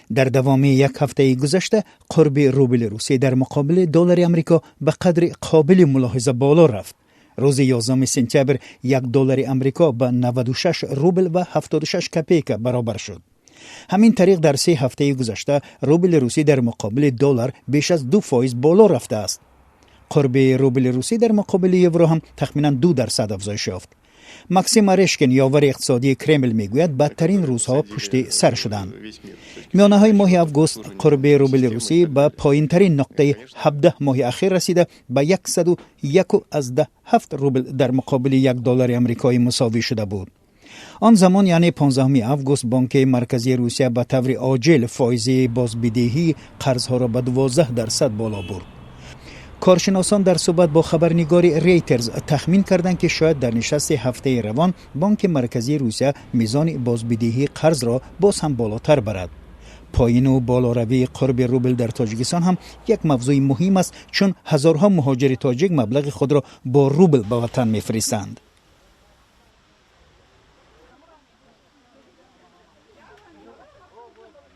Дар давоми як ҳафтаи гузашта қурби рубли Русия дар муқобили доллари Амрико ба қадри қобили мулоҳиза боло рафт. Рӯзи 11 сентябр 1 доллари Амрико ба 96 рубл ва 76 копейка баробар шуд. Ҳамин тариқ, дар 3 ҳафтаи гузашта рубли русӣ дар муқобили доллар беш аз 2% боло рафтааст. Қурби рубли русӣ дар муқобили евро ҳам тахминан 2% афзоиш ёфт. Максим Орешкин, ёвари иқтисодии Кремл, мегӯяд, бадтарин рӯзҳо пушти сар шуданд. Миёнаҳои моҳи август қурби рубли русӣ ба поинтарин нуқтаи 17 моҳи ахир расида, ба 101,7 рубл дар муқобили 1 доллари амрикоӣ мусовӣ шуда буд. Он замон, яъне 15 август, Бонки Марказии Русия ба таври оҷил фоизи бозбидиҳии қарзҳоро ба 12% боло бурд. Коршиносон дар суҳбат бо хабарнигори Рейтерз тахмин карданд, ки шояд дар нишасти ҳафтаи равон Бонки Марказии Русия мизони бозбидиҳии қарзро боз ҳам болотар барад. Поину болоравии қурби рубл дар Тоҷикистон ҳам як мавзӯи муҳим аст, чун ҳазорҳо муҳоҷири тоҷик маблағи худро бо рубл ба ватан мефиристанд.